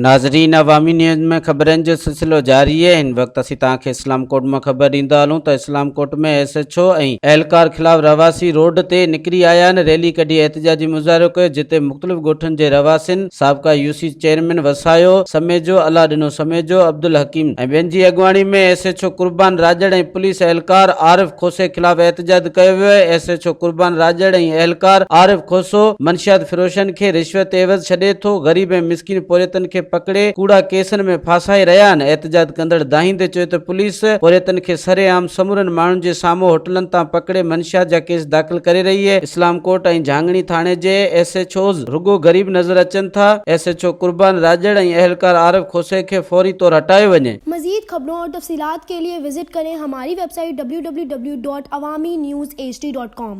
ناظرين عوامي نيوز ۾ خبرن جو سلسلو جاري اهي هن وقت اسين توهان کي اسلام ڪوٽ مان خبر ڏيندا هلون ته اسلام ڪوٽ ۾ ايس ايڇ او ۽ اهلڪار خلاف رهواسي روڊ تي نڪري آيا آهن ريلي ڪڍي احتجاجي مظاهرو ڪيو جتي مختلف ڳوٺن جي رهواسين سابقا يو سي چيئرمين وسايو سميجو الله ڏنو سميجو عبدالحڪيم ۽ ٻين جي اڳواڻي ۾ S H O Qurban Rajar ۽ police اهلڪار عارف کوسي خلاف احتجاج ڪيو ويو آهي S H O Qurban Rajar ۽ اهلڪار عارف کوسو منشيات فروشن کي رشوت عيوض ڇڏي ٿو، غريب ۽ مسڪين پورهيتن کي پڪڙي ڪوڙا ڪيسن ۾ ڦاسائي رهيا آهن، احتجاج ڪندڙ دانهيندي چيو ته پوليس پورهيتن کي سرعام سمورن ماڻهن جي سامهون هوٽلن تان پڪڙي منشيات جا ڪيس داخل ڪري رهي اهي، اسلام ڪوٽ ۽ جهانگڻي ٿاڻي جي ايس ايڇ اوز رڳو غريب نظر اچن ٿا، S H O Qurban Rajar ۽ اهلڪار عارف کوسي کي فوري طور هٽايو وڃي. مزيد خبرون اور تفصيلات کے لئے وزٽ ڪرين ھماري web site www.awamiNewsHD.com.